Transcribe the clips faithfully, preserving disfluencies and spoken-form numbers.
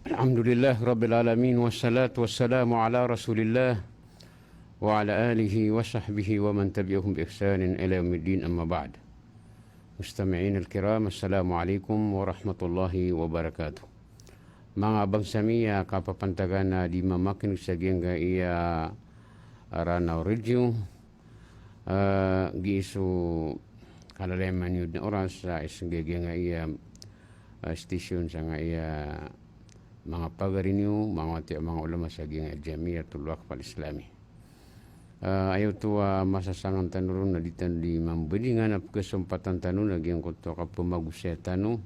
Alhamdulillah Rabbil Alamin, wassalatu wassalamu ala Rasulillah wa ala alihi wa sahbihi wa man tabi'ahum bi ihsanin ila yaumiddin, amma ba'd. Mustami'in al-kiram, assalamu alaikum warahmatullahi wabarakatuh. Manga bangsa mi a kapapantagan a di mamakinig sa giyangkaya Ranaw Radio, ah, giya so kalalayaman iyo dn a oras, ah, sangkaya giyangkaya, ah, station sangkaya manga pagari niyo, manga wati a manga ulama sa giyangkaya Jamiatul Waqf Al-Islami. Ah, aya oto a masasangan tano ron na di tano di mambandingan a pkhasompatan tano na giyangkoto a kapamagosaya tano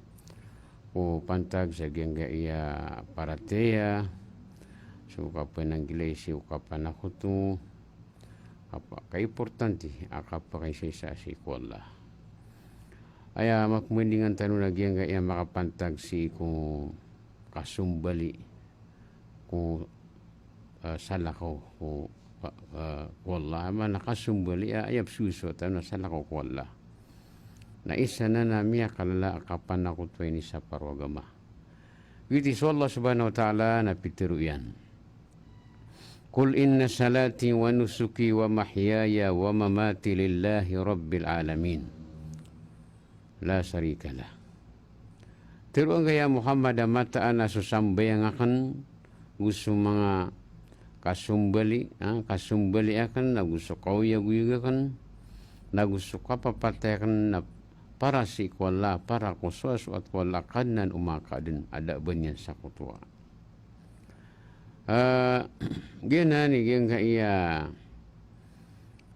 ko pantag sa giyangkaya paratiyaya, so kapananggilai sii ko kapanakoto, kapa-, kaimportante a kapakaisaisa sii ko Allah. Aya mapmbandingan tano na giyangkaya makapantag sii ko kasombali ko, ah, salakaw ko, ah, ko Allah, maana kasombali a, aya psowasowa tano na salakaw ko Allah. Na isa nan a miyakalala a kapanakoto ini sa paro agama. Giyoto i so Allah subhanahu wa ta'ala na pitharo iyan: "Qul inna salati wa nusuki wa mahyaya wa mamati lillahi rabbil alamin, la sharika lah." Tharoa angkaya Muhammad a mataan a so sambayang akn, go so manga kasombali, ah, kasombali akn, nago so kaoyagoyag akn, nago so kapapatay akn, na para sii ko Allah, para ko soasoat ko Allah, Kadnan o manga kaadn a da a ba niyan sakotowa. Ah, giyanan i giyangkaya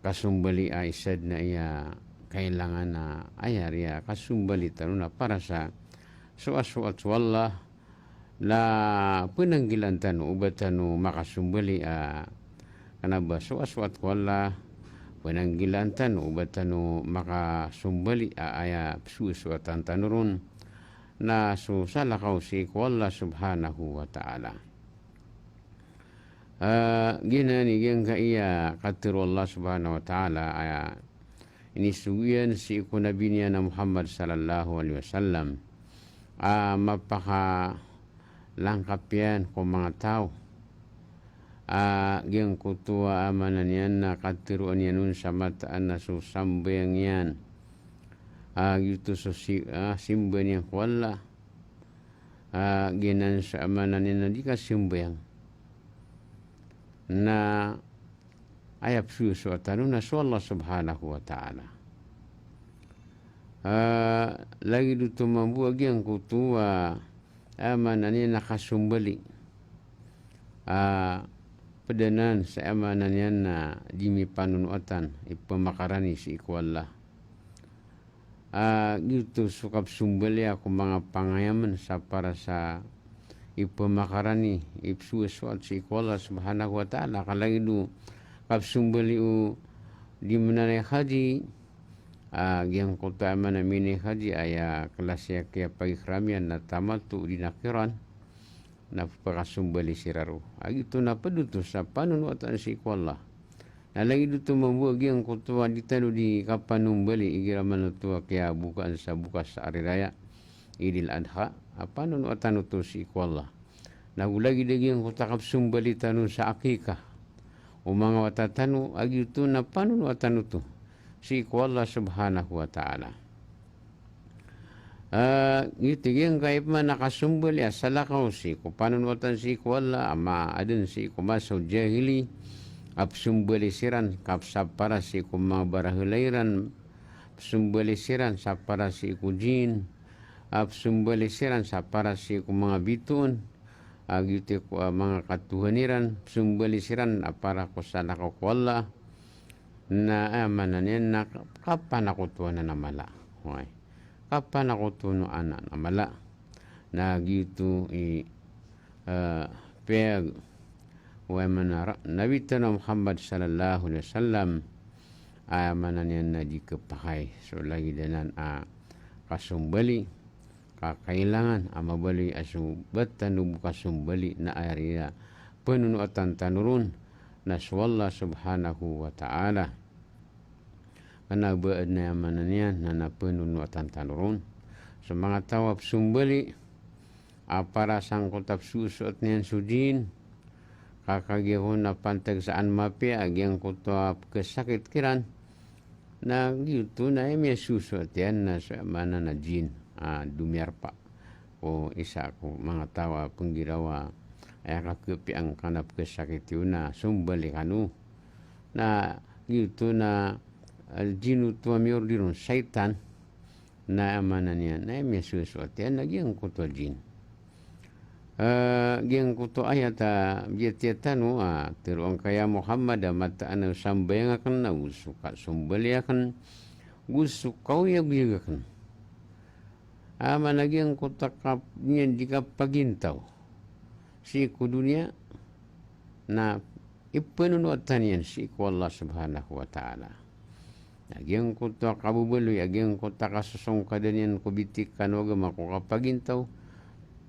kasombali a isa dn a aya kailangan a aya riya kasombali tano na para sa soasoat so Allah, na pnanggilaan tano o ba tano makasombali a kna ba soasoat ko Allah, pnanggilaan tano o ba tano makasombali a aya psowasoatan tano ron na so salakaw sii ko Allah subhanahu wa ta'ala. Ah, giyanan i giyangkaya katharo o Allah subhanahu wa ta'ala, aya inisogo iyan sii ko Nabi niyan a Muhammad sallallahu alaihi wasallam, a mapakalangkap iyan ko manga taw a giyangkoto a maana niyan na katharoa niyan on sa mataan a so sambayang iyan a giyoto so si-, ah, simba niyan ko Allah. Ah, giyanan sa maana niyan na di kasambayang na aya psowasoatan on na so Allah subhanahu wa ta'ala. Ah, lagid oto mambo a giyangkoto a, ah, maana niyan na kasombali. Ah, pd anan sa maana niyan na di mipanonoatan i pamakarani sii ko Allah. Ah, giyoto so kapsombali a ko manga pangayamn sa para sa ipamakarani, ipsowasoat sii ko Allah subhanahu wa ta'ala. Ka lagid o kapsombali o di mnanay haji, ah, giyangkoto a maana minay haji, aya klasi a kiyapagikhram iyan na tamattu di na qiran, na pakasombali siran ron. A giyoto na pd oto sa panonoatan sii ko Allah. Na lagid oto mambo a giyangkoto a di tano di kapanombali igira maana oto a kiyabokaan sa bokas a ari raya, Idil Adha, a panonoatan oto sii ko Allah. Na go lagid a giyangkoto a kapsombali tano sa akikah o manga wata tano, a giyoto na panonoatan oto sii ko Allah subhanahu wa ta'ala. Ah, giyoto i giyangkai pman a kasombali a salakaw sii ko panonoatan sii ko Allah a maadn sii ko masa o jahili, a psombali siran ka sapara sii ko manga barahala iran, psombali siran sapara sii ko jin, a psombali siran sapara sii ko manga bitoon, a giyoto i ko, ah, manga katohan iran, psombali siran a para ko salakaw ko Allah. Na, ah, maana niyan na kapanakoto anan a mala. Oway. Kapanakoto anan a mala. Na giyoto i, eh, piyag, oway, maana ra-, Nabi tano a Muhammad sallallahu alaihi wasallam, aya maana niyan na di khapakay so lagid anan a kasombali, ka kailangan a mabaloy a so ba tano bo kasombali na aya riya panonoatan tano ron na so Allah subhanahu wa ta'ala. Kna ba adn a aya maana niyan na, na panonoatan tano ron. So manga taw a psombali, a para sangkoto a psosoat iyan so jin, ka kagiya kon a pantag sa an mapiya a giyangkoto a pkhasakit kiran, na giyoto na aya miyasosoat iyan na so, maana na jin a domiyarpa ko isa ko manga taw a pnggiraw a aya kakhapiya angkanan a pkhasakit iyo na sombali kano. Na giyoto na, ah, jin oto a miyordir on, shaytan. Na aya maana niyan, na aya miyasosoat iyan na giyangkoto a jin. Ah, giyangkoto a ayat a biyatiya tano a tharoang ka, ya Muhammad, a mataan a sambayang akn, ago so kasombali akn, go so kaoyagoyag akn. Aya maana giyangkoto a kap-, niyan di kapagintaw sii ko doniya, na ipanonoatan iyan sii ko Allah Subhanahu wa Ta'ala. Na giyangkoto a kababaloy, a giyangkoto a kasosongkadan iyan ko bitik kano agama ko kapagintaw,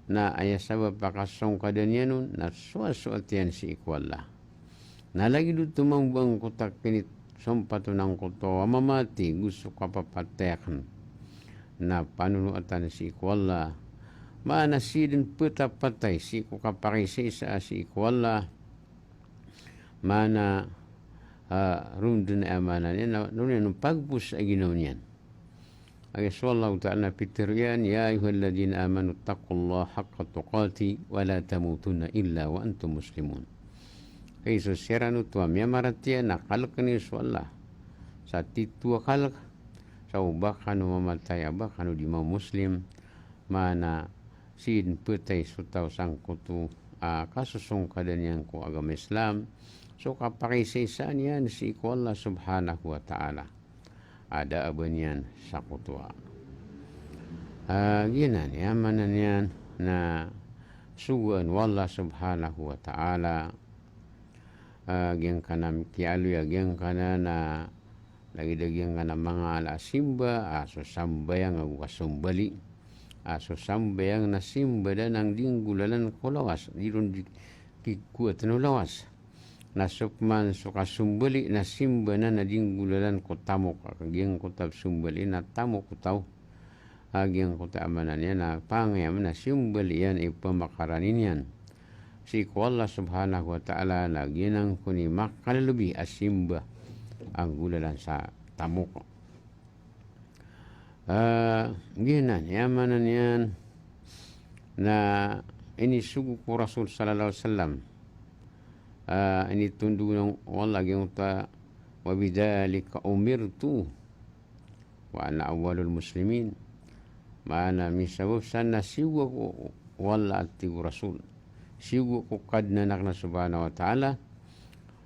na aya sabap a kasosongkadan iyan on, na soasoat iyan sii ko Allah. Na lagid oto mambo angkoto a kinisompatan angkoto a mamati, go so kapapatay akn, na panonoatan sii ko Allah. Maana sii dn phatapatay sii ko kapakaisaisa sii ko Allah. Maana, ah, roo dn aya maana niyan, na roo niyan pagpos a ginawa niyan. Aya so Allah Ta'ala na pitharo iyan, ya ayyuhalladhina amanu ittaqullaha haqqa tuqatihi wa la tamutunna illa wa antum muslimun. Hay so siran oto a miyamaratiyaya, na kalkn iyo so Allah sa titho a kalk, sa o ba kano mamatay a ba kano di mamoslim. Maana sii dn phatay so taw sangkoto a kasosongkadan iyan ko agama Islam, so kapakaisaisa niyan sii ko Allah Subhanahu wa Ta'ala. Ada a ba niyan sakotowa. Ah, giyanan i aya maana niyan na sogoan o Allah Subhanahu wa Ta'ala. Ah, giyangkanan a mikiyaaloy a giyangkanan a lagid a giyangkanan a manga ala a simba, a so sambayang ago kasombali. A so sambayang na simba dn a di nggolalan ko lawas, di ron di kikowatan o lawas. Na so pman so kasombali na simba na na di nggolalan ko tamok, a giyangkoto a sombali na tamok o taw. A giyangkoto a maana niyan na pangayam na sombali iyan i pamakarani niyan sii ko Allah Subhanahu wa Ta'ala, na giyanan kon i makalolobi a simba a nggolalan sa tamok. Ah, giyanan i aya maana niyan na inisogo ko Rasul sallallahu alaihi wasallam. Ah, initondog o Allah giyangkoto a, wa bidhalika umirtu wa ana awwalul muslimin. Maana misabap san na siyogo ako o Allah, a tig o Rasul. Siyogo ako o Kadnan akn a Subhanahu wa Ta'ala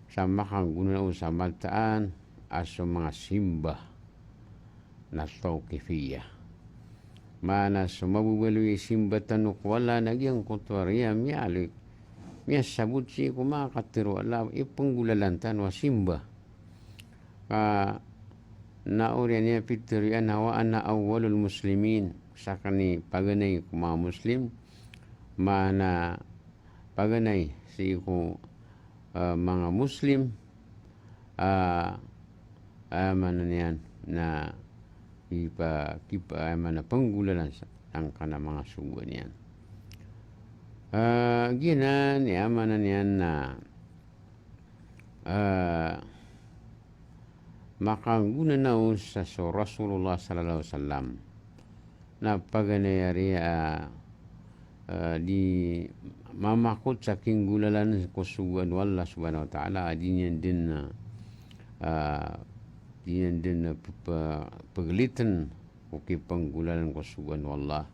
sa makanggona on sa mataan a so manga simba na tawqifiyah. Maana so mababaloy i simba tano ko Allah na giyangkoto a riya miyaaloy, miyasabot sii ko manga katharo o Allah i pnggolalan tano a simba. Ka na oriyan iyan pitharo iyan a wa ana awwalul muslimin, sakn i paganay ko manga Muslim. Maana paganay sii ko, ah, manga Muslim, ah, aya maana niyan na ipa, kipa, aya maana pnggolalan sa, angkanan a manga sogoan iyan. Ah, giyanan i aya maana niyan na, ah, makanggona na on sa so Rasulullah sallallahu alaihi wasallam. Na paganay a riya, ah, di mamakot sa kinggolalan ko sogoan o Allah Subhanahu wa Ta'ala, a di niyan dn, ah, di niyan dn, ah, p-, p-, pglitn ko kipnggolalan ko sogoan o Allah.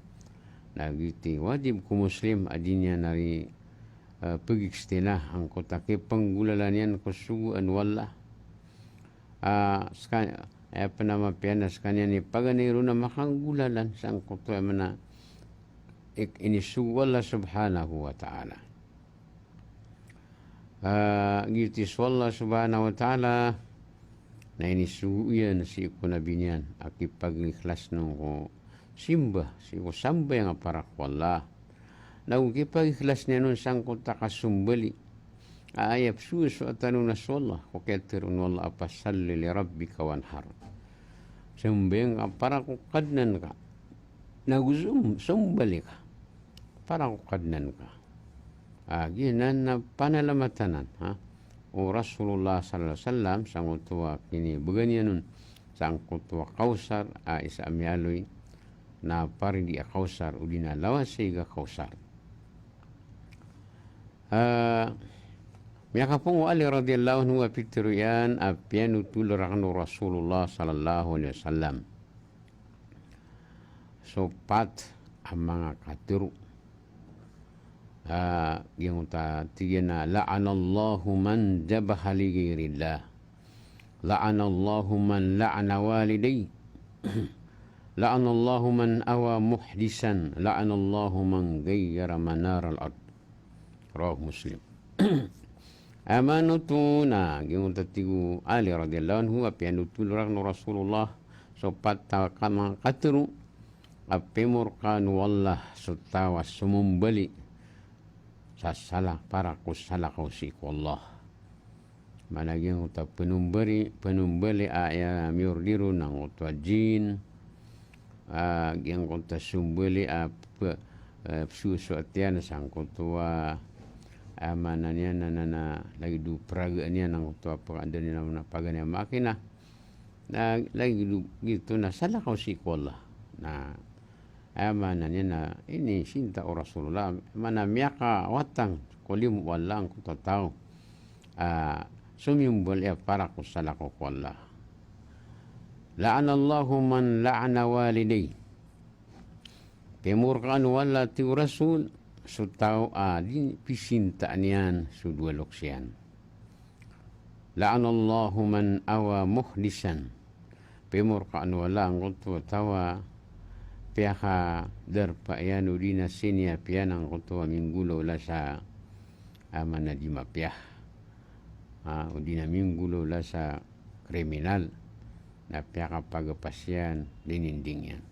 Na giyoto i wajib ko Muslim a di niyan ari, ah, pgigstina angkoto a kipnggolalan iyan ko sogoan o Allah. Ah, ska-, aya pn a mapiya na skaniyan i paganay ron a makanggolalan sangkoto a aya maana i-, inisogo o Allah Subhanahu wa Ta'ala. Ah, giyoto i so Allah Subhanahu wa Ta'ala na inisogo iyan sii ko Nabi niyan a kipagiklas on ko simba, sii ko sambayang a para ko Allah. Na o kipagiklas niyan on sangkoto a kasombali a aya psosoat tano na so Allah, ko katharo o Allah a fasalli li rabbika wanhar. Sambayang ka para ko Kadnan ka, na go som-, sombali ka. para ko Kadnan ka. A, giyanan na panalamatanan, ha? O Rasulullah sallallahu alaihi wasallam, sangkoto a kinibgan iyan on, sangkoto a Kawsar, a isa a miyaaloy na paridi a Kawsar, odi na lawas a ig a Kawsar. A, miyakapoon o Ali radhiyallahu anhu a pitharo iyan a piyanotol rakn o Rasulullah sallallahu alaihi wasallam so pat a manga katharo. A, giyangkoto a tig iyan a, "La'anallahu man dhabaha li ghairillah. La'anallahu man la'ana walidayh. La'anallahu man awa muhdisan. La'anallahu man ghayyara manaral ard." Rawahu Muslim. Aya maana oto na giyangkoto a tig o Ali radhiyallahu anhu a piyanotol rakn o Rasulullah so pat a ka-, manga katharo a pimorkaan o Allah so taw a somombali sa sala-, para ko salakaw sii ko Allah. Maana giyangkoto a panombali, panombali a aya miyordiron angkoto a jin, a, giyangkoto a sombali a p-, e, psosoat iyan sangkoto a, a, maana niyan na, na, na, lagid o praga niyan angkoto a paganda niyan a paganay a makina. Na lagid o giyoto na salakaw sii ko Allah. Na aya maana niyan na inisinta o Rasulullah, maana miyakawatang ko limo o Allah angkoto a taw a somiyombali a para ko salakaw ko Allah. La'anallahu man la'ana walidayh. Pimorkaan o Allah, tig o Rasul, so taw a di pisintaan iyan so dowa loks iyan. La'anallahu man awa muhdisan. Pimorkaan o Allah angkoto a taw a piyakadarpa iyan odi na siniyap iyan angkoto a minggolawla sa, a, maana di mapiya. A, odi na minggolawla sa kriminal. Na piyakapagapas iyan, dininding iyan.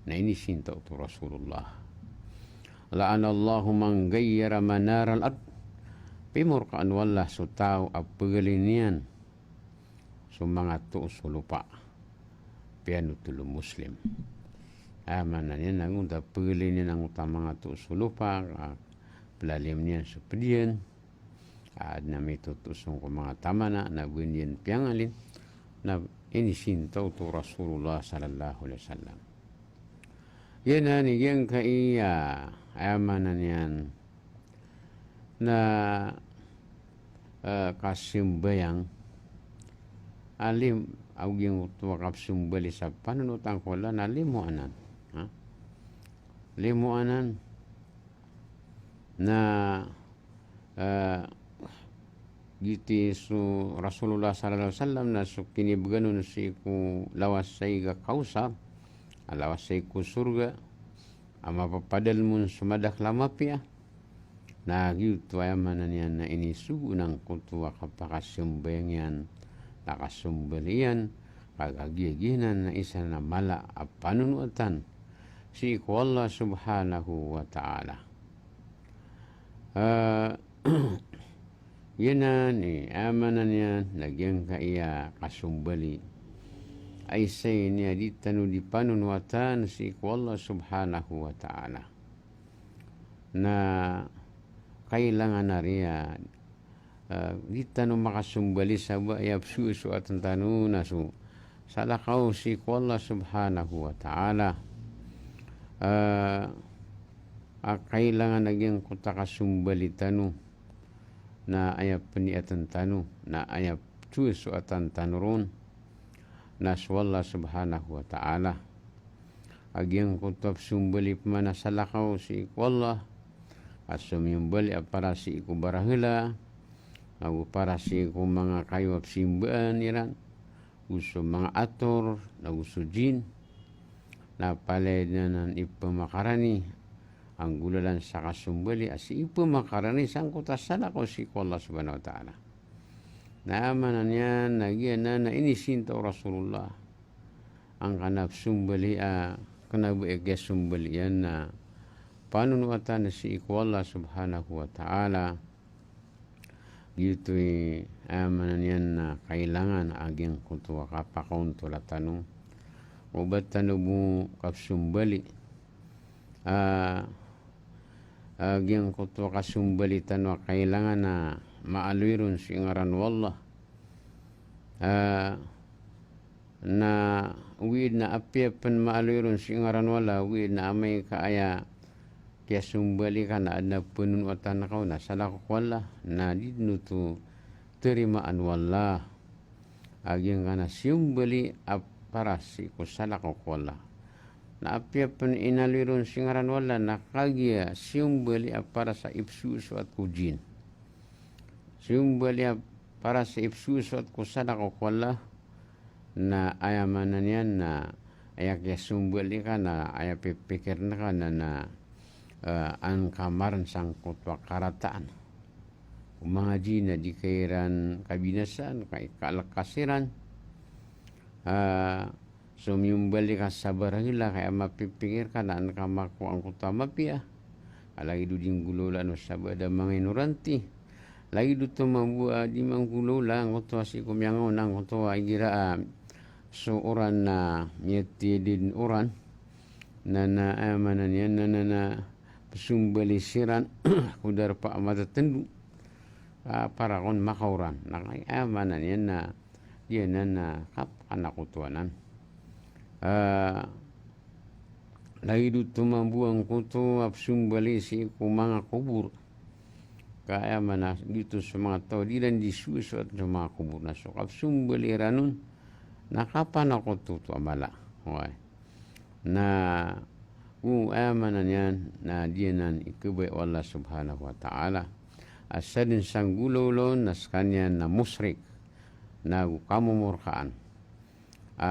Na inisinta oto o Rasulullah. La'anallahu man ghayyara manaral ard. Pimorkaan o Allah so taw a pagalinan iyan so manga toos o lopa. Piyanotol o Muslim. Aya maana niyan na giyangkoto a pagalinan iyan angkoto a manga toos o lopa, a, pelalim iyan so ped iyan. A, adn a mitotoos on ko manga tamana, na ba niyan piyangalin, na inisinta oto o Rasulullah sallallahu alaihi wasallam. Giyanan i giyangkaya, aya maana niyan na, e, kasambayang a lim-, ago giyangkoto a kapsombali sa panonotan ko Allah na limo anan. Ha? Limo anan. Na, e, giyoto i so Rasulullah sallallahu alaihi wasallam na so kinibgan on sii ko lawas sa ig a Kawsar, a lawas sa ig ko sorga, a mapapadalm on so madakl a mapiya. Na giyoto aya maana niyan na inisogo angkoto a kapakasambayang iyan, na kasombali iyan, ka kagiya giyanan na isa na mala a panonotan sii ko Allah subhanahu wa ta'ala. A, giyanan i, aya maana niyan na giyangkaya kasombali a isa ini a di tano di panonotan sii ko Allah subhanahu wa ta'ala. Na kailangan a riya, a, di tano makasombali sa ba aya psosoatan tano na so salakaw sii ko Allah subhanahu wa ta'ala. A, a kailangan a giyangkoto a kasombali tano na aya pniyatan tano, na aya psosoatan tano ron na so Allah subhanahu wa ta'ala. A giyangkoto a psombali pman a salakaw sii ko Allah a somiyombali a para sii ko barahela, ago para sii ko manga kayo a psimbaan iran, go so manga ator, ago so jin, na palaya dn anan ipmakarani a nggolalan sa kasombali a sii ipmakarani sangkoto a salakaw sii ko Allah subhanahu wa ta'ala. Na aya maana niyan na giyanan na inisinta o Rasulullah angkana psombali a kna ba i kiyasombali iyan na panonotan sii ko Allah subhanahu wa ta'ala. Giyoto i, aya maana niyan na kailangan a giyangkoto a kapakaontola tano. O ba tano bo kapsombali a, a giyangkoto a kasombali tano a kailangan a maaloy ron so ingaran o Allah. A, na ogaid na apiya pn maaloy ron so ingaran o Allah, ogaid na amay ka aya kiyasombali ka na adn a pnonowatan ka on a salakaw ko Allah, na di dn oto tarimaan o Allah a giyangkanan a siyombali a para sii ko salakaw ko Allah. Na apiya pn inaloy ron so ingaran o Allah, na kagiya siyombali a para sa ipsosoat ko jin. Siyombali a para sa ipsosoat ko salakaw ko Allah, na aya maana niyan na aya kiyasombali ka na aya pipikirn ka na, na, eh, an ka marn sangkoto a karataan. O manga jin na di ka iran kabinasaan, ka ikalkas iran. A, so miyombali ka sa barahila ka aya mapipikir ka na an ka makowa angkoto a mapiya. Ka lagid o di nggolawlaan o sabaad a manga inoranti. Lagid oto mambo a di manggolawla angkoto a sii ko miyangaona angkoto a igira a so oran na miyatiyadn oran. Na, na, aya maana niyan na, na, na psombali siran ko darpa a matatndo. A, para kon makaoran. Na, aya maana niyan na giyanan na kapanakoto anan. A, lagid oto mambo angkoto a psombali sii ko manga kobor. Ka aya maana giyoto so manga taw a di iran di sosoat so manga kobor na so kapsombali iran on na kapanakoto oto a mala. Oway. Na, o, aya maana niyan na giyanan i kabaya o Allah subhanahu wa ta'ala a sadn sa nggolawla on na skaniyan na mushrik, na go kamomorkaan. A,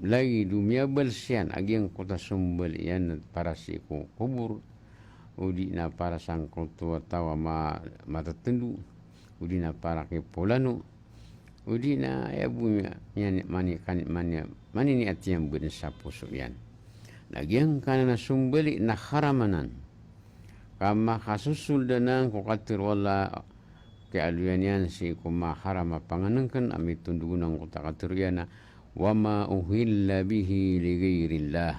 lagid o miyabalsiyan a giyangkoto a sombali iyan na para sii ko kobor, o di na para sangkoto a taw a ma-, matatndo, o di na para ki polano, o di na aya bo miya-, miyan-, mani-, kani-, mani-, maniniat iyan bo dn sa poso iyan. Na giyangkanan a sombali na haram anan. Ka makasosold anan ko katharo o Allah, kiyaaloyan iyan sii ko maharam a pangnngkn a mitondog on angkoto a katharo iyan a, "Wa ma uhilla bihi li ghairillah."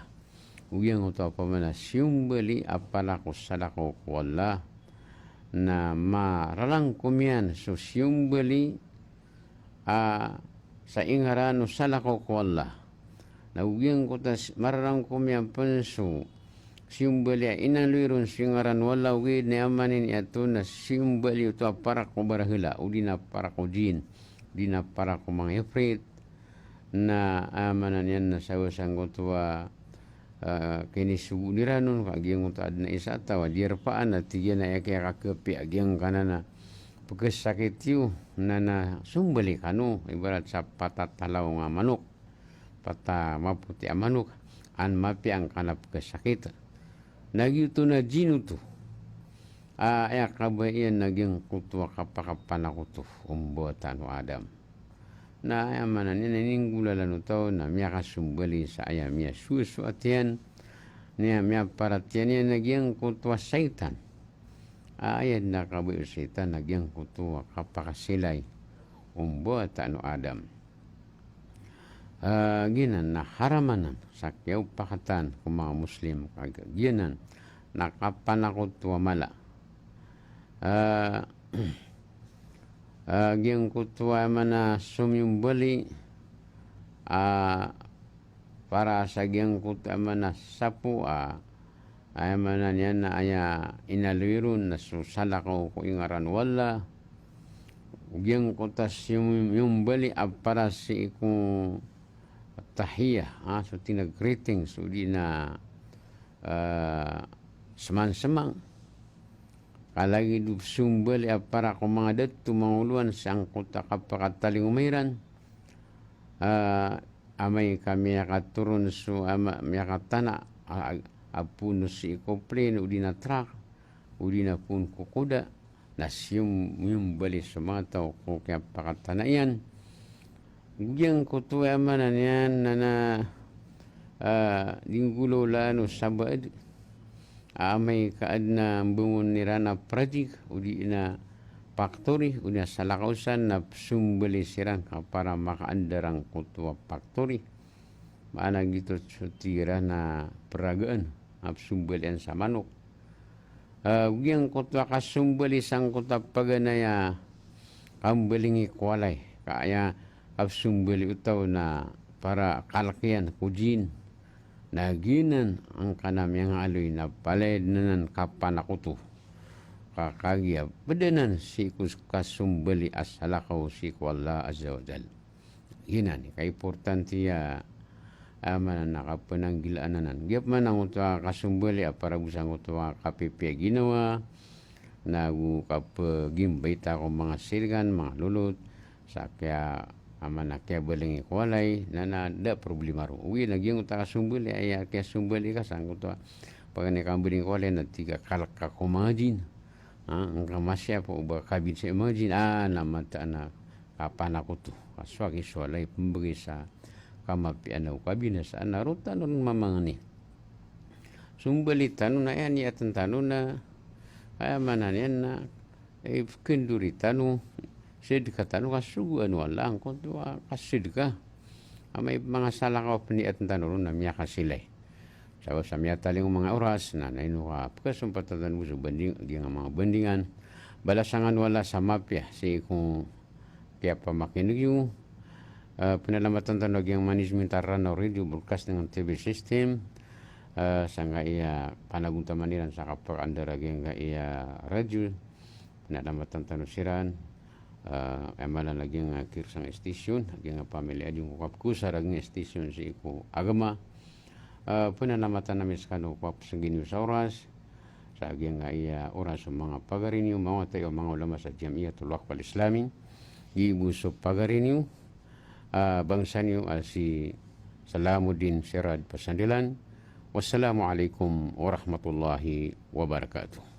O giyangkoto a opama na siyombali a para ko salakaw ko Allah, na mararangkom iyan so siyombali a sa ingaran o salakaw ko Allah. Na o giyangkoto a s-, mararangkom iyan pn so siyombali a inaloy ron so ingaran o Allah, ogaid na aya maana niyan oto na siyombali oto a para ko barahila, o di na para ko jin, o di na para ko manga ifrit. Na aya maana niyan na sawa sangkoto a, a, kinisogoon iran on, ka giyangkoto a adn a isa a taw a diyarpaan a tig iyan a aya kiyakakapiya a giyangkanan a pkhasakit iyo na, na sombali kano, ibarat sa patatalaw nga manok, pata mapoti a manok, an mapiya angkanan a pkhasakit. Na giyoto na jin oto. A, aya kabaya iyan na giyangkoto a kapakapanakoto o mbawata o Adam. Na aya maana niyan na ininggolalan o taw na miyakasombali sa aya miyasosoat iyan, na aya miyaparatiyaya niyan na giyangkoto a shaytan. A, aya dn a kabaya o shaytan na giyangkoto a kapakasilay o mbawata o Adam. A, giyanan na haram anan sa kiyaopakatan ko manga Muslim, ka giyanan na kapanakoto a mala. A, a, giyangkoto a aya maana somiyombali a para sa giyangkoto a aya maana sapo a, aya maana niyan na aya inaloy ron na so salakaw ko ingaran o Allah. O giyangkoto a siyombali a para sii ko tahiyah, a, so tig iyan a greetings, o di na, a, seman-semang. Ka lagid o sombali a para ko manga dato, manga olowan sangkoto a kapakatalingoma iran. A, amay ka miyakatoron so, ama, miyakatana, a, a poon sii ko plane, o di na truck, o di na poon ko koda, na siyom-, miyombali so manga taw ko kiyapakatana iyan. Giyangkoto a aya maana niyan na, na, a, di nggolawlaan o sabaad a amay ka adn a mbangon iran a project, o di na factory, o di na salakaw san, na psombali siran ka para makaandar angkoto a factory. Maana giyoto so tig iran a pragaan a psombalian sa manok. Ah, giyangkoto a kasombali sangkoto a paganay a kambalingi ko walay. Ka aya kasombali o taw na para kalk iyan ko jinn. Na giyanan angkanan a miyangaaloy na palaya dn anan kapanakoto. Ka kagiya pd anan sii ko kasombali a salakaw sii ko Allah Azza wa Jalla. Giyanan i kaimportantiya a, a, maana na kapananggilaan anan. Giya pman angkoto a kasombali a para bo sangkoto a kapipiya ginawa, na go kapagimbayta ko manga sirigan, manga lolot, sa kiya, a, maana kiyabalingi ko walay, na, na da problema roo. Ogaid na giyangkoto a kasombali, aya kiyasombali ka sangkoto a paganay a kambalingi ko walay na tig a kalk ka ko manga jinn. Ha, angka masiyap o ba kabin sa manga jinn, a, na mataan a kapanakoto. Ka so aki so walay pmbgay sa kamapiyaan o kabinasaan a roo tano ron mamangni. Sombali tano na aya niyatn tano na, aya maana niyan na, eh, kndori tano, sadka tano, kasogoan o Allah angkoto a kasadka. Amay manga salakaw a pniyatn tano ron na miyakasilay. Sabap sa miyatalingoma manga oras, na, na ino ka pkasompatan tano bo so banding, giyangkai a manga bandingan. Balasan kano o Allah sa mapiya sii ko kiyapamakin'g iyo. Ah, pnalamatan tano a giyangkai a management a Ranao Radio Broadcasting and T V System. Ah, sangkaya panagontaman iran sa kapakaandar a giyangkai a radio. Pnalamatan tano siran. Ah, aya maana a giyangkai a kirsang station, giyangkai a pamilya a giyangkai a kapkosar a giyangkai a station sii ko agama. Ah, pnalamatan ami skano ko kapsanggi niyo sa oras. Sa giyangkai a oras o manga pagari niyo, manga wata iyo, manga ulama sa Jamiyatul Waqf Al-Islami, giya bo so pagari niyo, ah, bangsa niyo a si Salamuddin Sirad Pasandilan. Wassalamu alaikum warahmatullahi wabarakatuh.